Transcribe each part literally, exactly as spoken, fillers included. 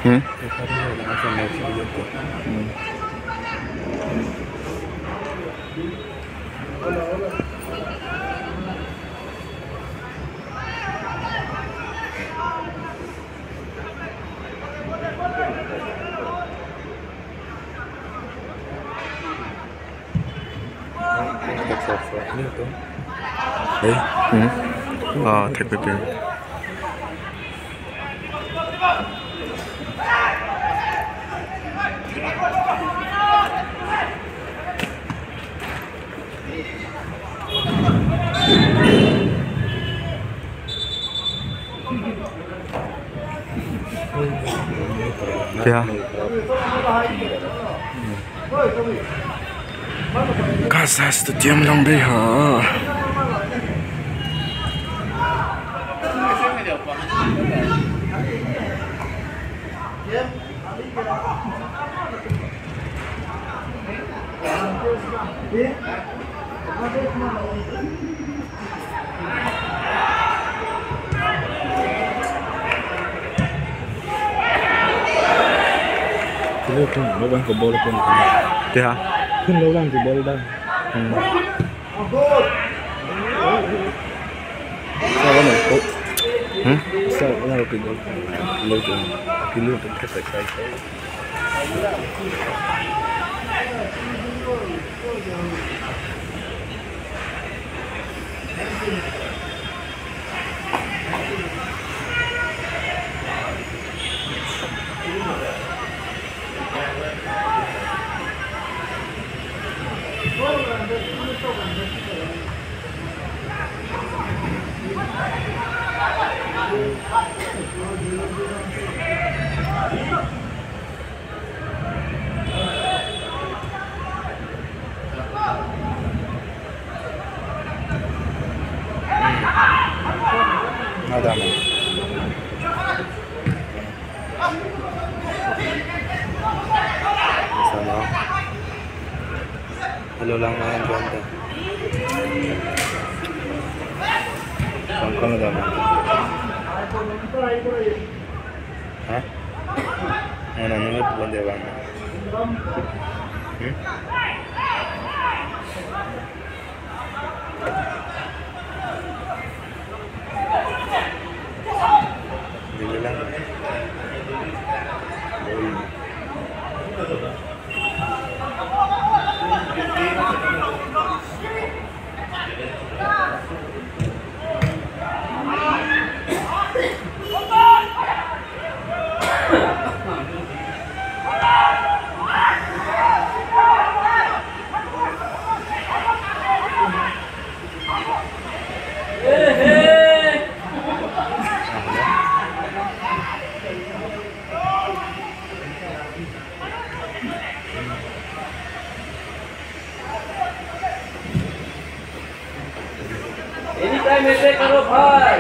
Hmm? Hmm. Hei. Hmm. Oh, thekpipe. Ya. Kasa Stadium along dei ha. Kilo pun, lo bang ke bol pun. Ya. Pun lo bang ke bol dah. Hmm. Sa ano po? Hmm? Sa ano po? Kilo pun. Kilo pun kasi sa. Ada mo. Sama. Halo lang mga kwenta. Bang kono dam. Ha? Mana nunut bonde bang. Hmm? Dili lang. Anytime attack karo bhai.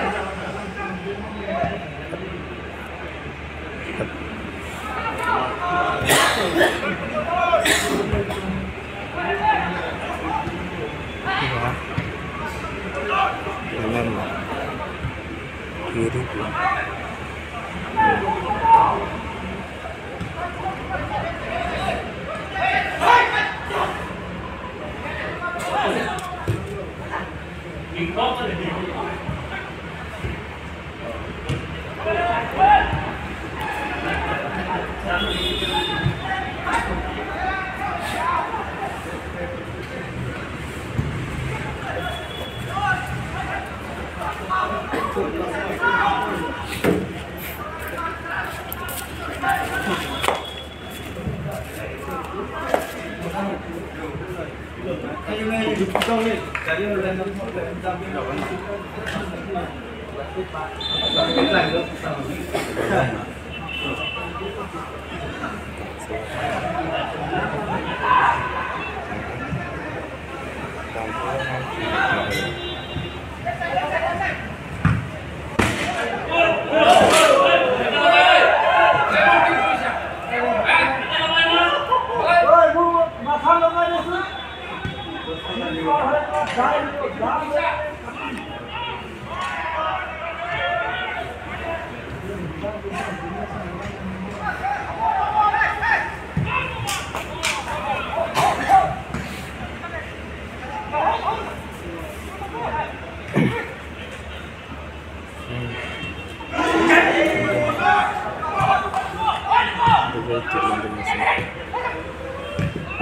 Isi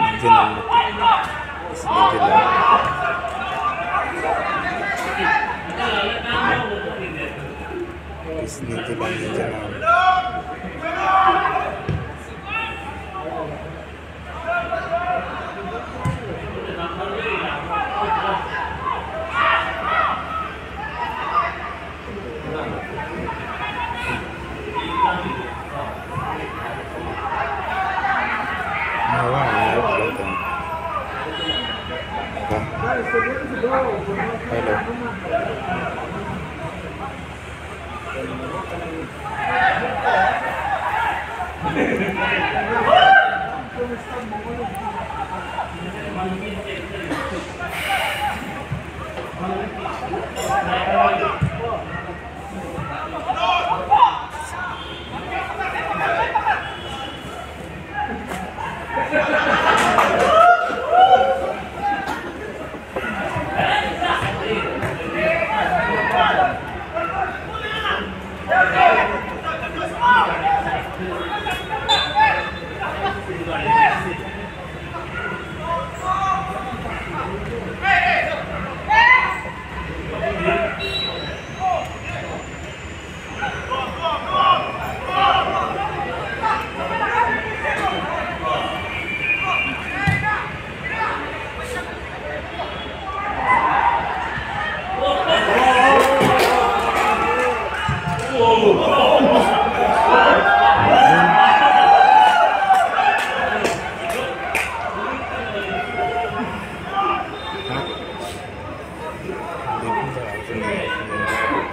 ningjelang. Isi ningjelang, ningjelang. Hello.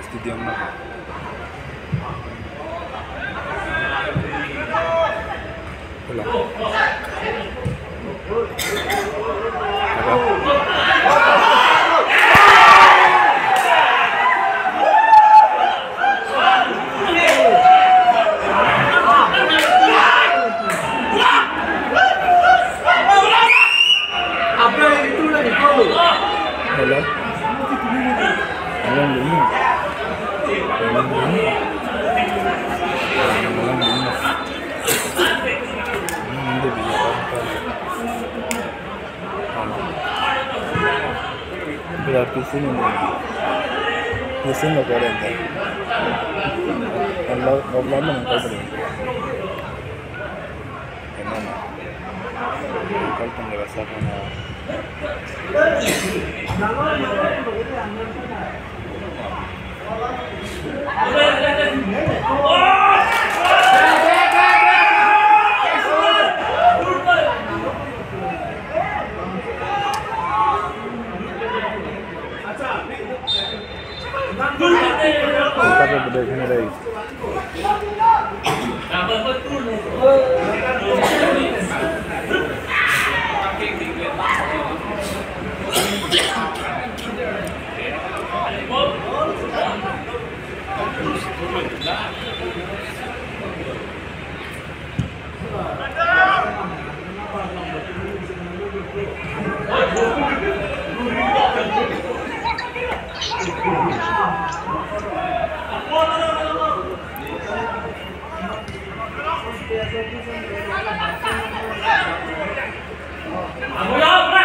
Stadium na. Hello. Hello. Hello. Hello, hello. Hello, hello. Hello, hello. Bila pisin ini. Pisin lo keren teh. Kalau offline mana kau beli? Emang. Kau tunggu rasa mana?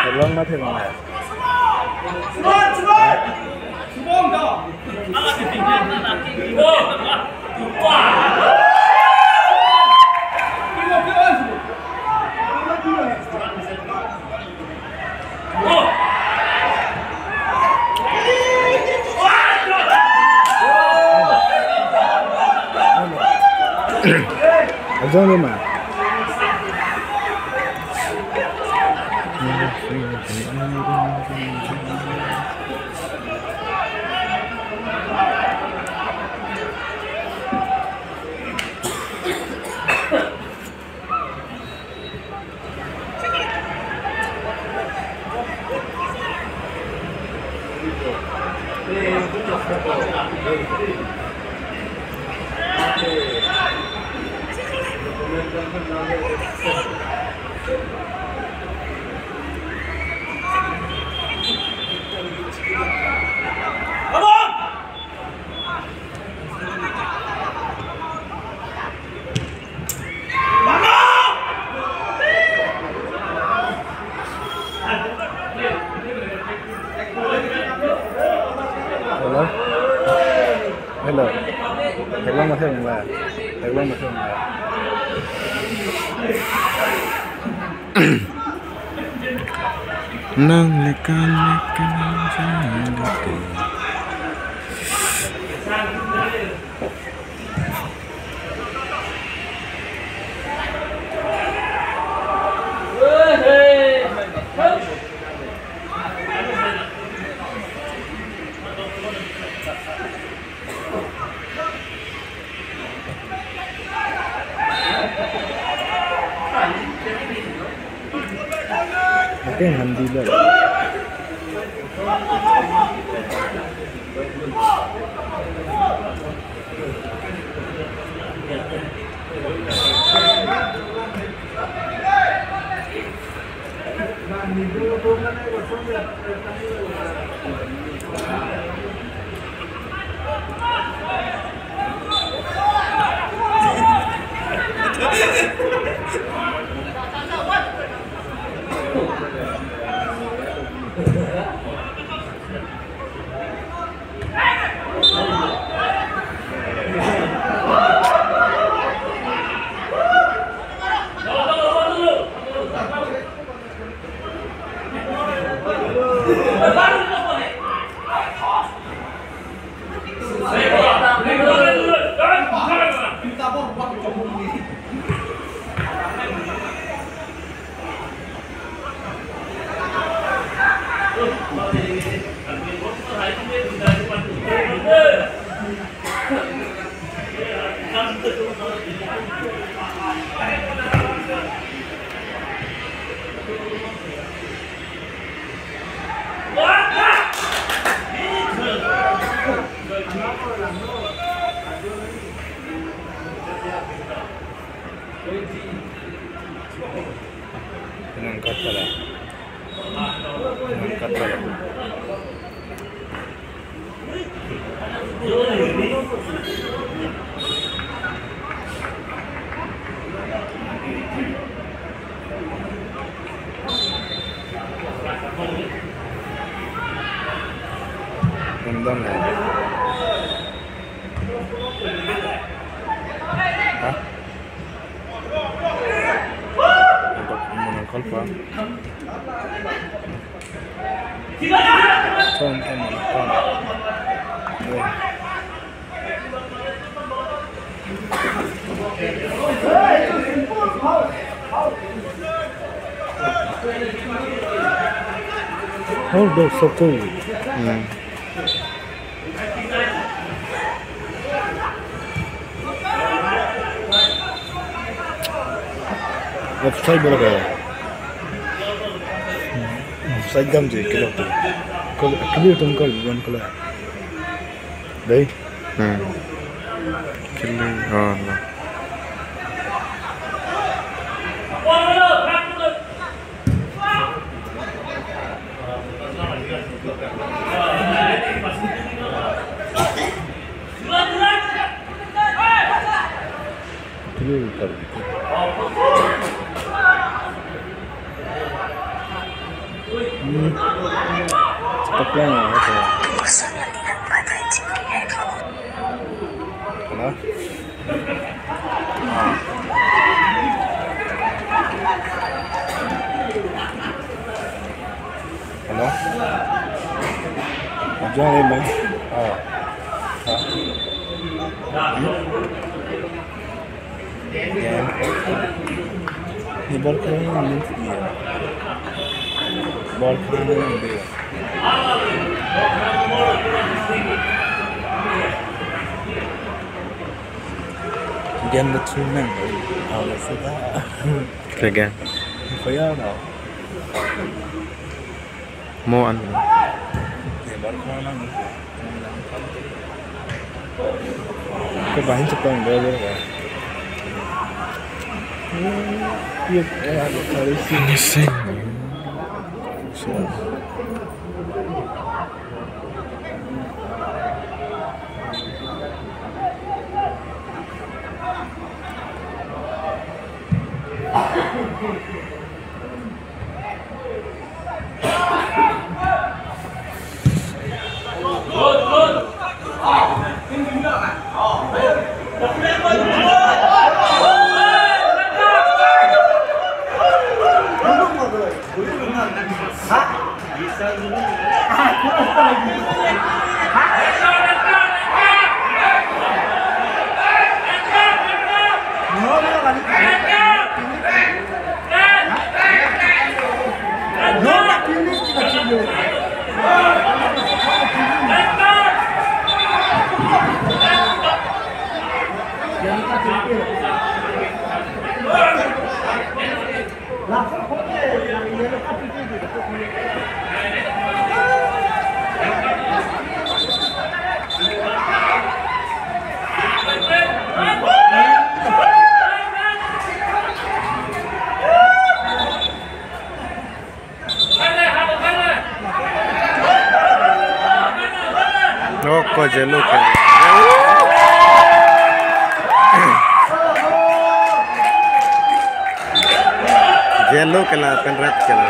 Hello, nothing. Ajang lima. Hello. Theklong ma theklong ba. Theklong ma theklong ba. Nang lekan lekan jangan gitu. Oke, alhamdulillah. Pinangkat pala. Pinangkat pala. Tungdam ya. Hah? Untuk menangkal, Pak. Tom, tom, tom. Hold on, so cool. Hmm. Offside bola kaya. Offside dam je, kilo tu. Kal, kilo tum kal, bukan kala. Dei? Hmm. Kilo, oh, no. Ini bukan. Hmm. Cepat lah, apa? Halo? Ah. Halo? Ajang le, Bang. Ah. Ah. Hmm? Ya. Ini bor kena ni, iya. Bor kena ni, iya. Dia betul nang, kalau sudah. Kaya. Kaya tau. Mo an. Ni bor kena ni. Kebahin cepang bor bor ka. Iya, eh, ada kali sih. Ini sing. So. Oko yellow ke. Yellow kela pen red kela.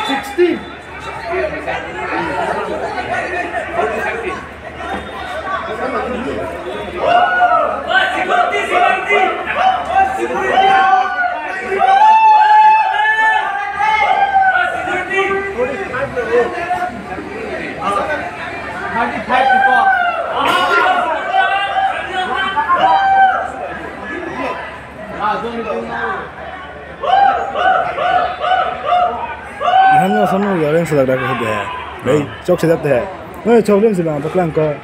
Sixteen, sixteen. Lahenlo ason orange ladak ke dia. Dei, chokche det he. Noi choklim si bang paklang ko.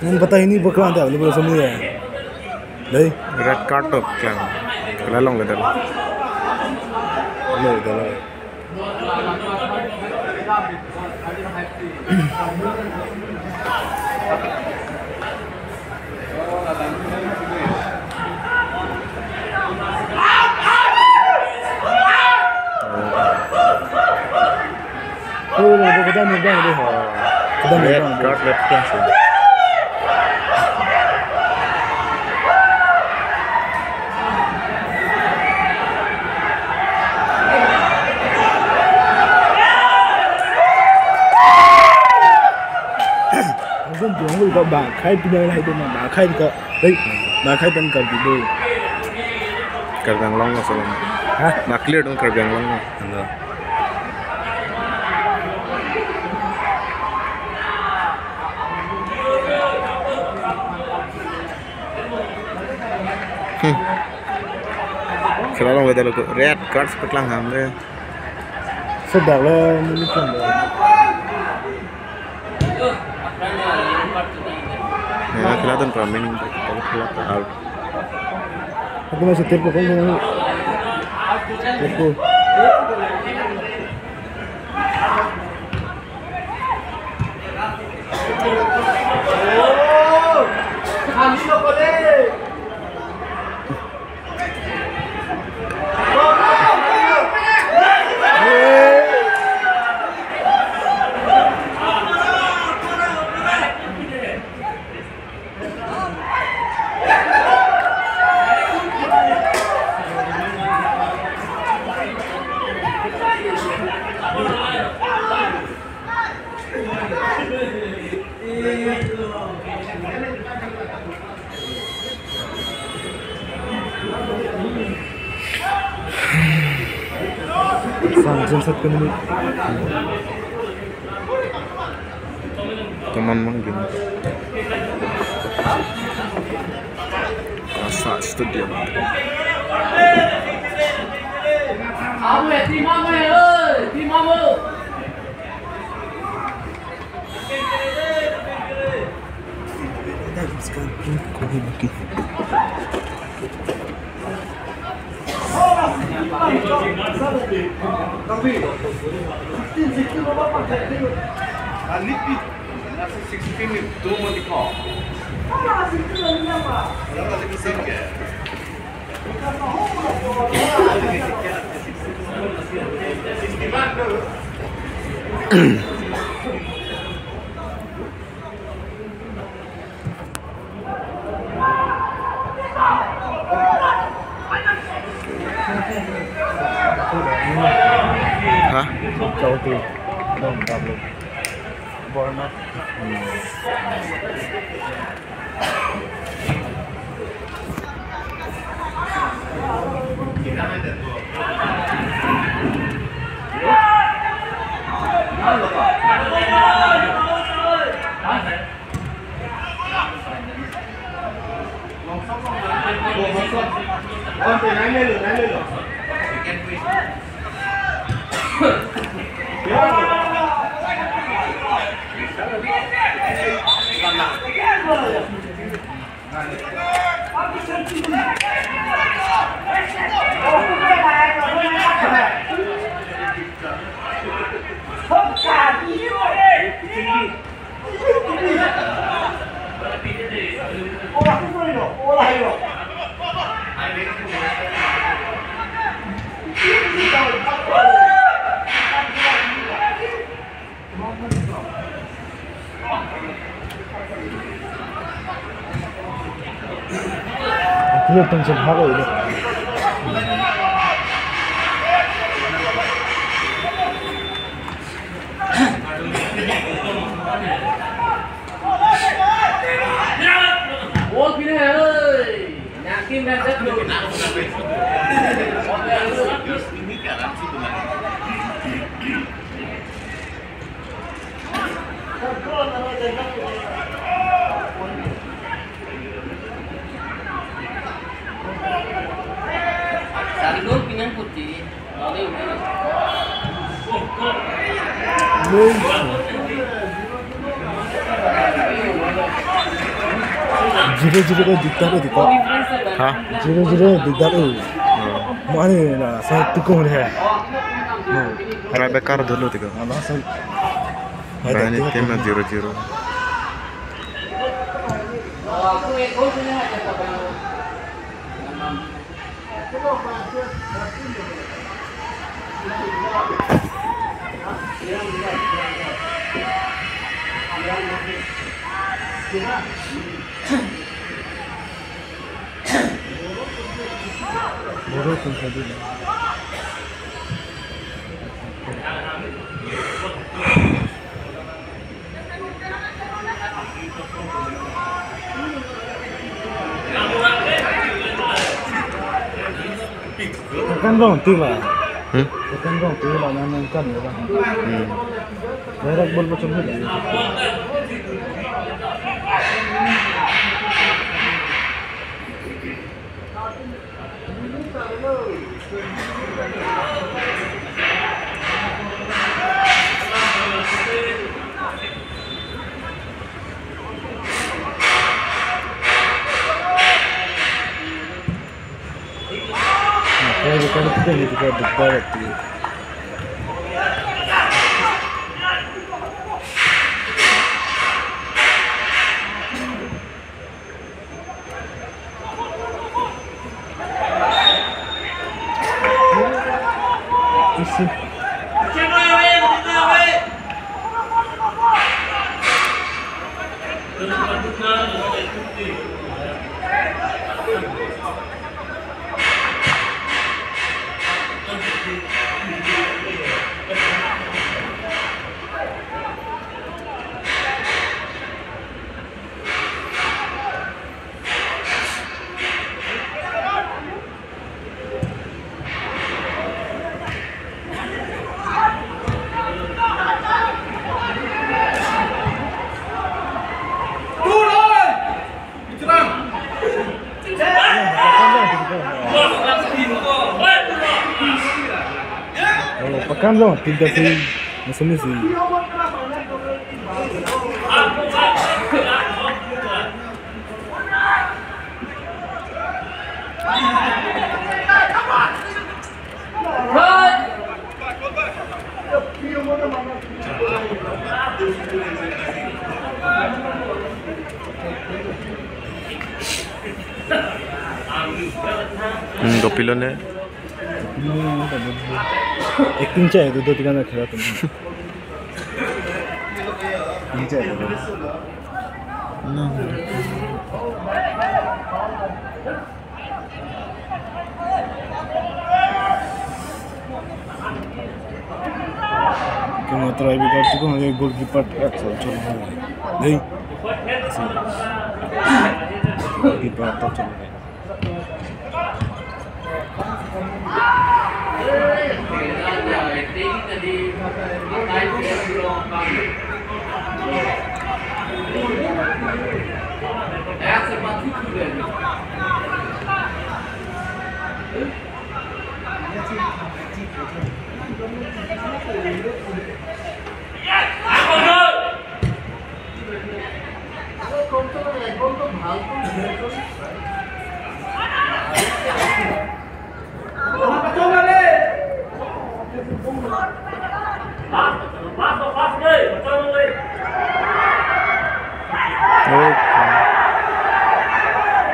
Nang bata hini paklang ta, ni bro semua ya. Dei, red card to klang. Kela longledet. Longledet. Oh, kedam kedam dei. Kedam kedam. Red card, red card. Langsung buang ko ba khai pinang lahai tu ba khai ko. Hei, ba khai pen kar di do. Karbi Anglong lo salam. Hah? Na clear dong Karbi Anglong lo. Ano. Hmm. Kela longledetlo ko, red cards paklang ham le. Sedak le mini kan. Ya, kela don pra mini, kela out. Aku masih telpon kamu. Telpon. Sang jensat kami. Teman mang gini. Kasa Stadium. Ha? Chau tu. Dong tablo. Ball na. Hmm. Itu yang penting hal ini. Sarigol pinang putih. Zero zero ko dikdar ko dikdar. Ha? Zero zero dikdar ko. Hmm. Mane na sa tukung le. Hmm. Try back kar dulu tiga. Ana sa. Bani tim na zero zero. Kan bang tila. Hmm? Kan bang tila na nang kan ya bang. Hmm. Direct ball macam ni. Kaya bukan itu yang kita berdebat itu. Isi. Kam dong, tinta si, masuk ni si. Hmm, kopilo ne? Acting chai do do tika na khela tum. Acting chai do. Kena try bi kar tu ko goalkeeper ek sa chol hai. Dei. Goalkeeper ta chol hai.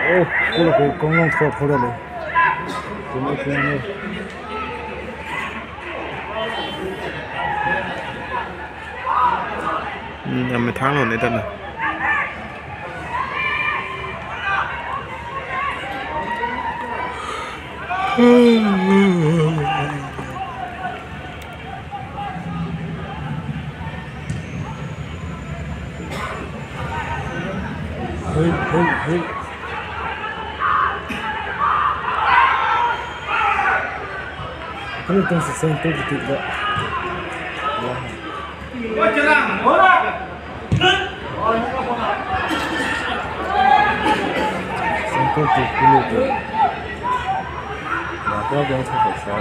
Oh, oh, oh, kong long thot thot le. Hmm, ya methang lo ne tana. Hey, hey, hey. Ano itong si Saint Paul titik ba? Saint Paul titik dulu tu. Nah, aku ada yang sampai sa.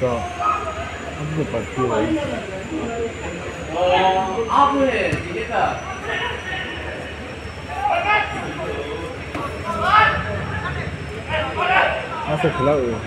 Ka, ano ba partido? Asa khela o.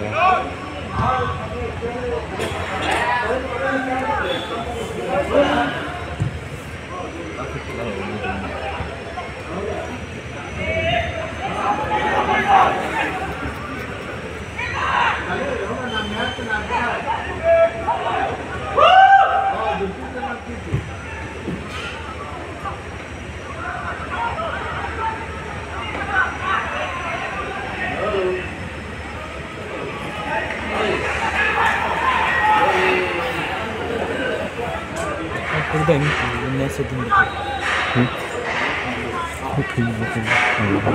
Aku dah ini tu, ini sedang. Hmm? Aku tu, aku tu. Hmm.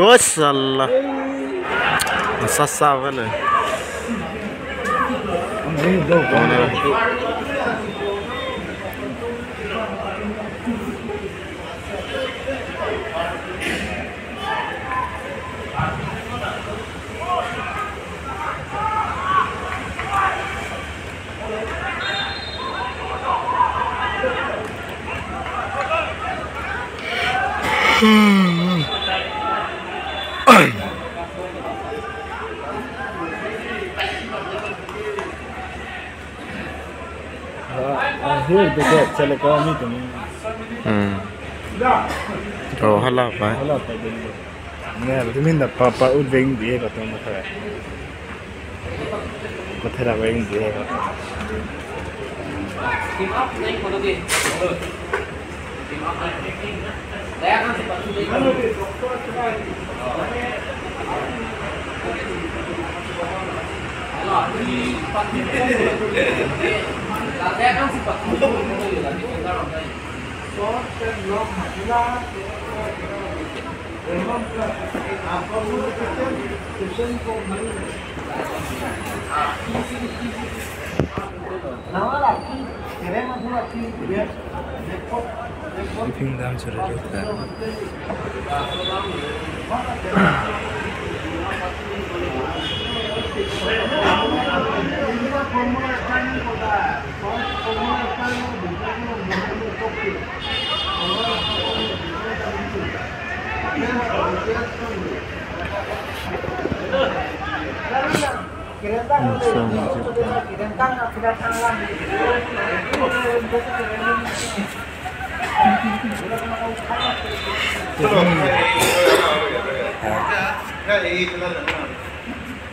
Oh, salah. Sasa bale. Ah, ah, here the gate, chale ko mi tumi. Hmm. Oh, hala pa. Hala pa din. Ne, tumi na papa ut veng di ko tumi kha. Ko thera veng di ko. Sleeping down to the roof.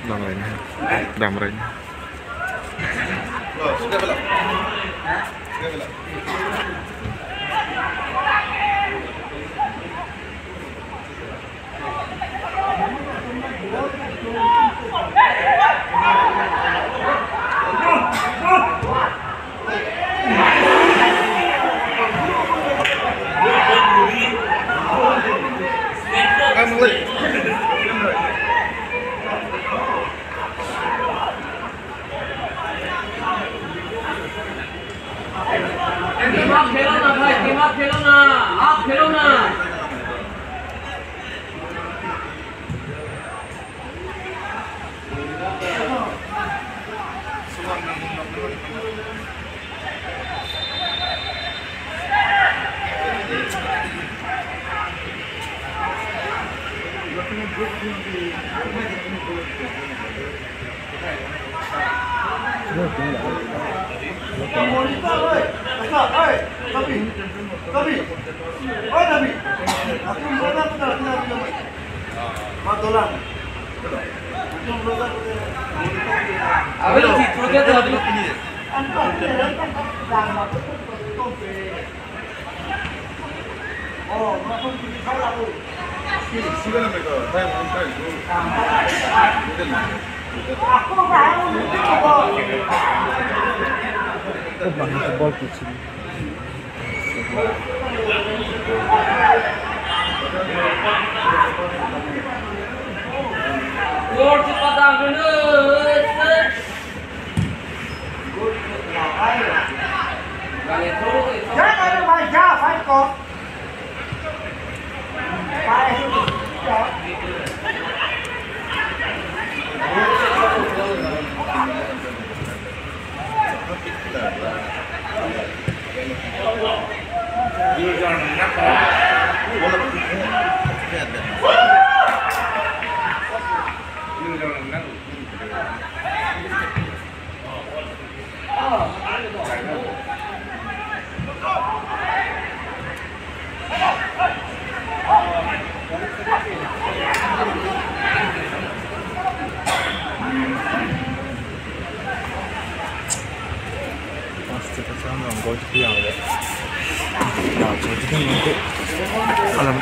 Dam reng. Dam reng. Team up khelo na bhai, team up khelo na, up khelo na. Oh, bang ball pitching. Ball chepadang dulu. Aste aste ham gol kipi ang le. Ya, jadi kan nanti alam.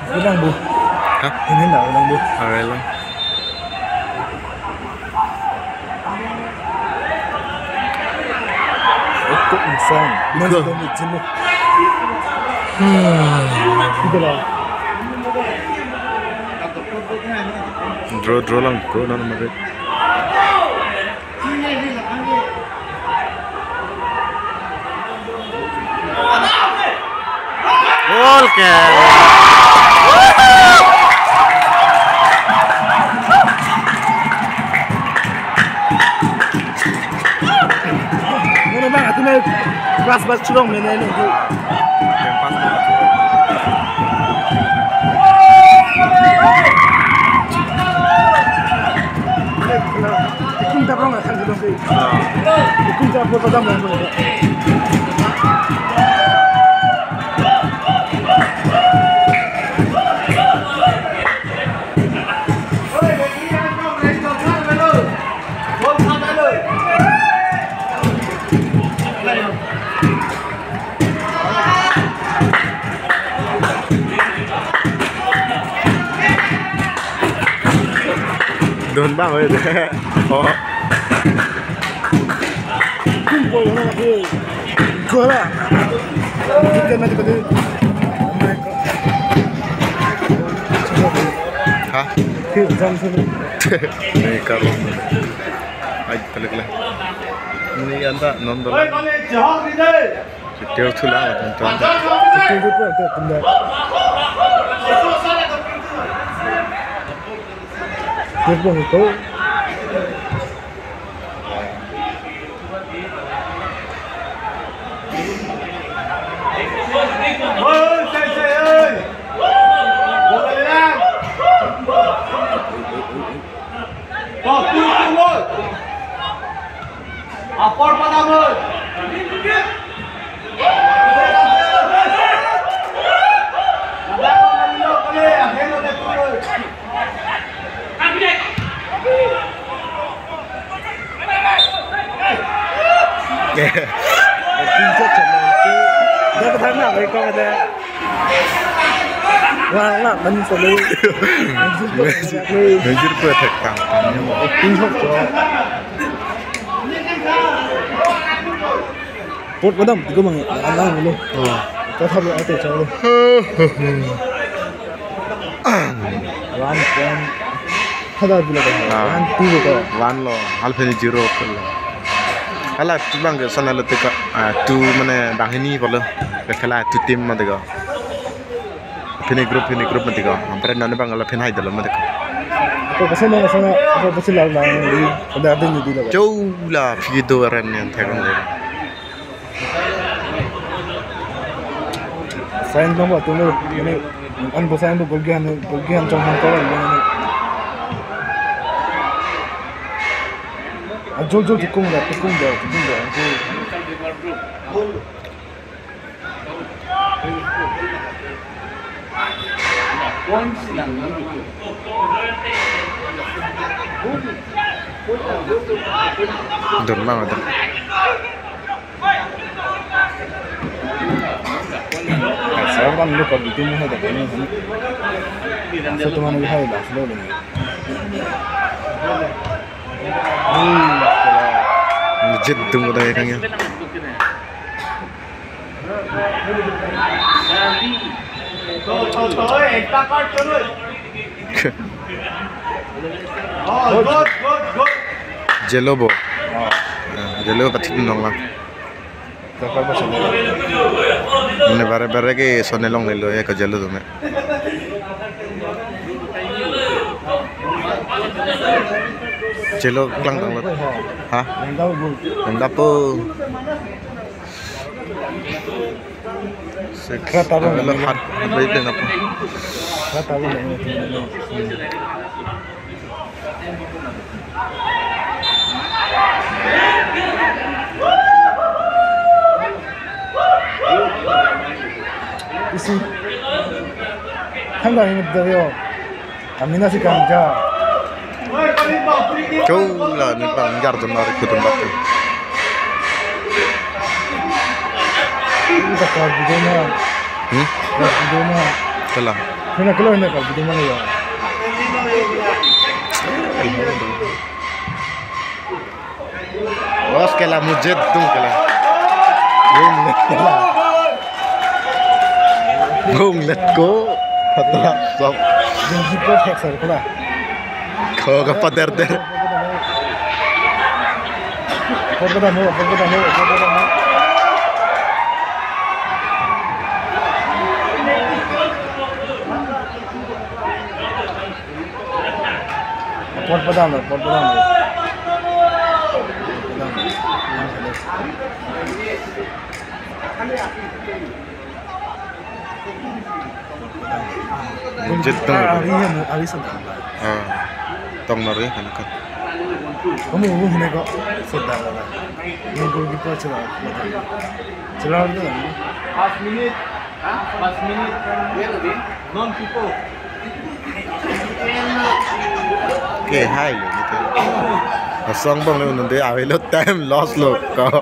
Bilang bu. Hah? Ini enggak bilang bu. Arai lang. Ikut insan. Mas Ikut. Doni jenuh. Hmm. Gitu lah. Draw, draw lang, draw lang, mari. Gol ke. Mana bang, atu me pas pas churong mene ne. Yang pas. Ikum taprong akan gedong ke. Ah. Ikum tapro padam long ke. Don bang oi de. Oh. Kumpul na ke. Gola. Kita mati pada. Hah? Ke jam sini. Ini kalau. Ai, balik lah. Ini anta non balik. Video thula, tonton. Video itu. Apor padam oi. Pinjot sama itu. Dia ketang na, baik kok ada. Wah, lah, kan solo. Major ko attack tang tang. Pin hok to. Pot padam, tiga mang, alang lo. Oh. Kau thap lo, ate chalo. One point. Hada bilo ko. Ah. One two ko. One lo. Half ni zero ko lo. Hala two bang ke sana lo teka, ah, two mane banghini bolo. Kekhala two team ma teka. Pini group, pini group ma teka. Ampere nane bang la pini hai dalo ma teka. Ako kasi na, kasi na, ako kasi lang lang, hindi, hindi natin yung dito. Chola, pido aran yan, thekong din. Sign lang ba, tulo, ini, an bo sign bo, golgi han, golgi han chong han ko, ini, ini. Ah, jol, jol, tikung da, tikung da, tikung da, jol. Dun bang ada. Asa kan lu kalau itu mah ada kan. Satu mana hai lah, slow lagi. Jet dung udah ya kan ya. Jelo bo. Ah, jelo pathik nong lang. Mane bare bare ke sone longlelo ya ko jelo do me. Jelo klang tanglo. Ha? Langdap po. Six. Kra taro. Lo hat, hat baik deh apa? Kra taro. Isi. Tangga ini betul yo. Amina si kanja. Chola ni pang jar dun lari kudun bak. Ini tak kal bidona. Hmm? Kal bidona. Kala. Hina kalo hina kal bidona ya. Los kela mujet dung kela. Dung kela. Bung let ko. Patra sok. Jengsi ko thek sar kela. Ko ka pader der. Por pada mo, por pada mo, por pada mo. Por padam lo, por padam lo. Jet tong. Ari han, ari sedang. Ah. Tong nari kan kan. Kamu umum ne ko sedang lah. Yang gol gitu aja lah. Jelas tu. Pas minit. Pas minit. Non people. Ke hai lo gitu. Asong bong lo nunde avelo time loss lo ko.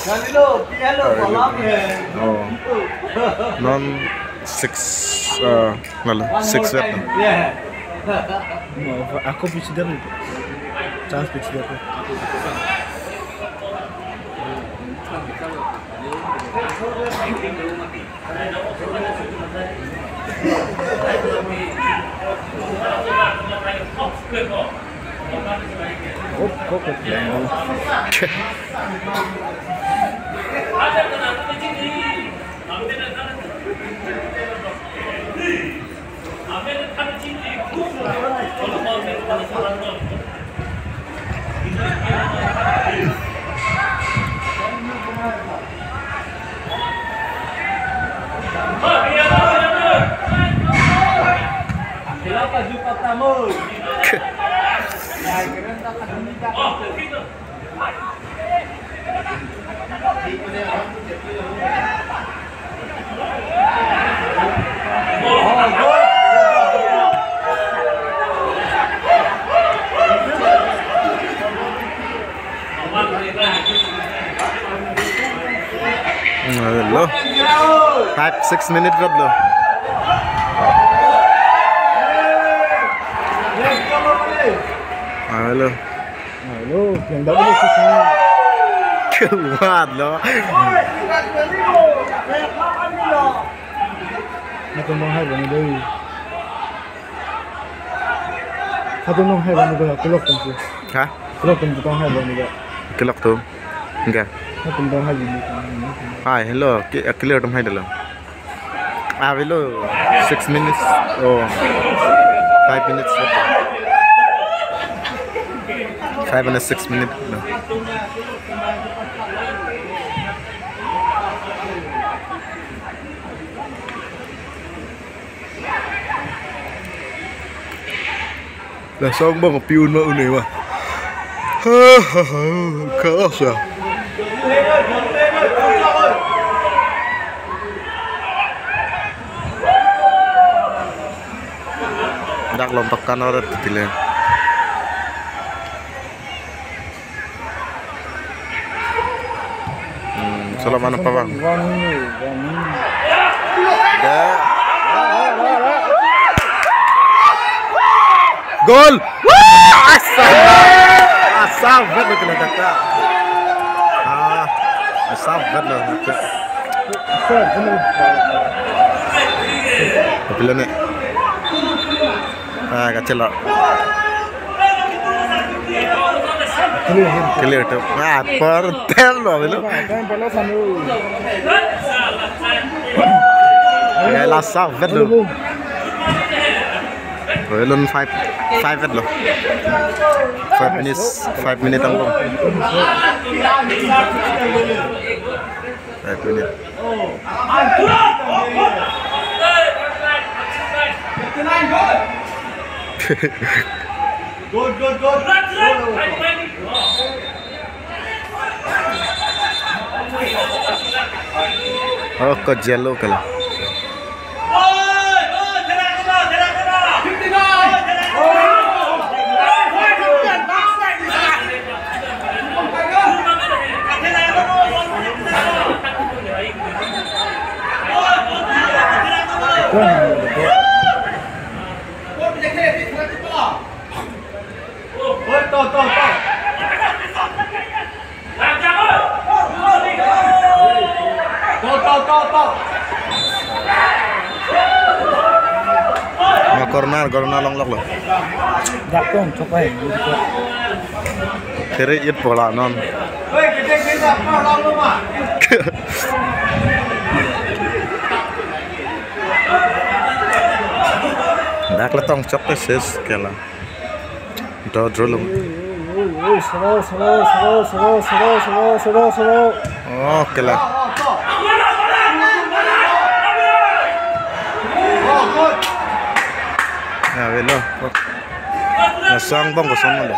Kali lo, kaya lo, malam hai. Oh. Non six, uh, lalu six wet. Yeah. Ako pitch dia. Chance pitch dia. Lo. Five, six minute rat lo. Halo. Halo, yang dak dulu sih. Kuat lo. Nang tong hai bang doi. Satu nong hai bang doi, kelok tong sih. Ha? Kelok tong tong hai bang doi. Kelok tong. Enggak. Satu nong hai bang doi. Hai, hello. Ki-, clear tong hai dalam. Ah, below six minutes. Oh, five minutes left. Five and a six minute. Lasongbong pi-un ma un-e ma. Ha, ha, ha, kaos ya. Dak lompak kan orat titile. Hmm, solo mana pabang. Dah. Gol. Wah, asal. Asal bet lo kena data. Ah, asal bet lo. Tapi lo ne. Ah, kachelok. Clear to. Ah, por tem lo, belo. Ya, la sa, vet lo. Belum five, five vet lo. Five minutes, five minutes ang bom. Five minutes. Good, good, good. Oh, ke yellow kala. Ma corner, corner longlok lo. Dak tong chokai. Tere it bola non. Dak le tongchok te ses kela. Draw, draw lo. Slow, slow, slow. Oh, kela. Ya, avelo. Lasongbong kosonlo.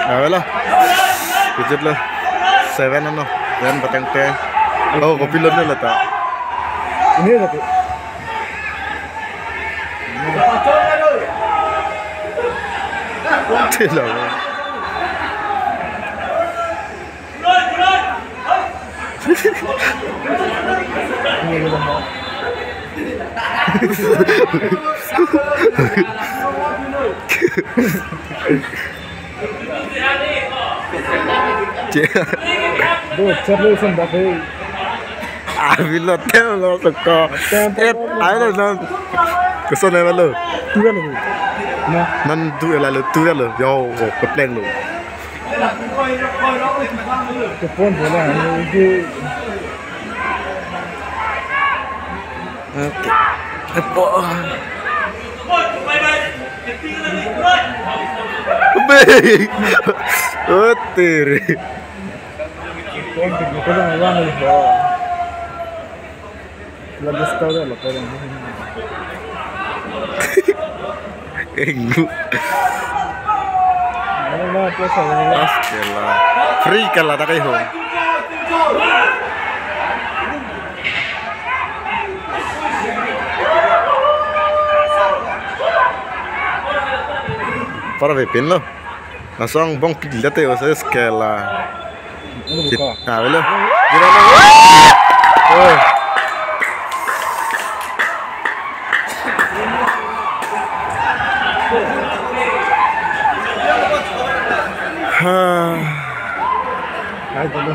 Avelo. Pijit lo. Seven ano. Then batang te. Oh, kopilo ne lata. Ini lagi. Tidak. Cek. Duh, chat lu sen dak, hei. Abi lo tem lo soko. Tem, tem, Et, tem. Ayo lo non. Koson ave lo. Tuve lo. Na. Non du ave lo, tuve lo. Yo, kepleng lo. Kepon bola, ini. Oke. Epo. Be. Oh, tere. Kepon tinggi ko lang lang lo. Lagi sekali lo, kepon. Enggu. Astaga. Free kala ta kai ho. Para vepin lo. Lasongbong pili late o ses kela. Chit, ah, avelo. Gila lo. Oh. Ha. Ai, tolo.